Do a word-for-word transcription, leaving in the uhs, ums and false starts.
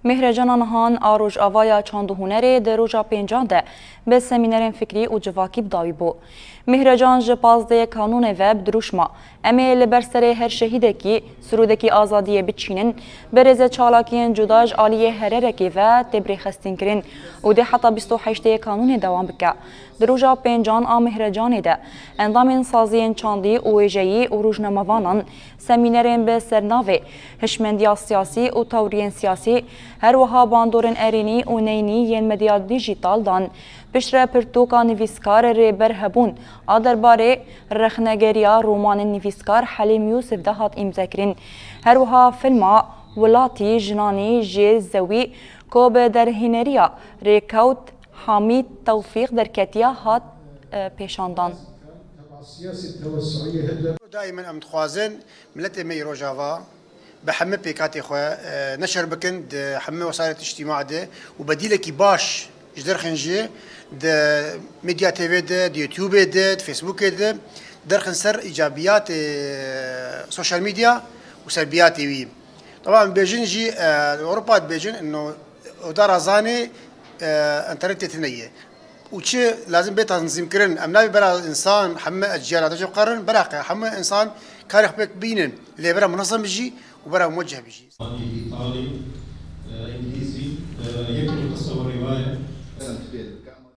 Mihrecan Anhan a Rojavaya Çand û Hunerê di roja pêncan de bi semînerên fikrî û civakî bi dawî bû. Mihrecan ji pazdehê Kanûnê ve bi dirûşma "Em ê li ber serê her şehîdekî sirûdekî azadiyê biçînin", bi rêze çalakiyên cuda ji aliyê hererekê ve tê birêxestinkirin û dê heta bîst û heştê Kanûnê dewam bike. Di roja pêncan a Mihrecanê de endamên saziyên çandî û wêjeyî û rojnamevanan semînerên bi sernavê "Hişmendiya siyasî û tewriyên siyasî", her wiha bandorên erênî û neynî yên medya dîjîtal dan. Piştre pirtûka nivîskar Rêber Hebûn a derbarê rexnegeriya romanên nivîskar Helîm Yûsif de hat îmzekirin. Her wiha filma "Welatî Jinanî jê Zewî" ku bi derhêneriya rêkewt Hamîd Tewfîq derketiya, hat, e, pêşandan. Daîmen em dixwazin miletê me yê Rojava bi hemî pêkatê xwe, e, neşir bikin di hemî wesaîlê îctîma de û bedîlekî baş ji derxên jî di Medya T V de, di YouTube de, di Facebookê de derxin ser îcabiyatê, e, sosyal medya û serbiyatê wî. Taban bêjin jî, e, li Ewropa dibêjin, ino oda razanê, e, internetê tune ye. Û çi lazim bê tanzîmkirin, em nabê bera însan hemî eciyala de jî qerin, bera ke hemî însan karê xwe pêk bînin, lê bera munezem bijî û bera muweceh bijî. Îtalî, e, Îngilîzî, e, yek qise û rîwaye.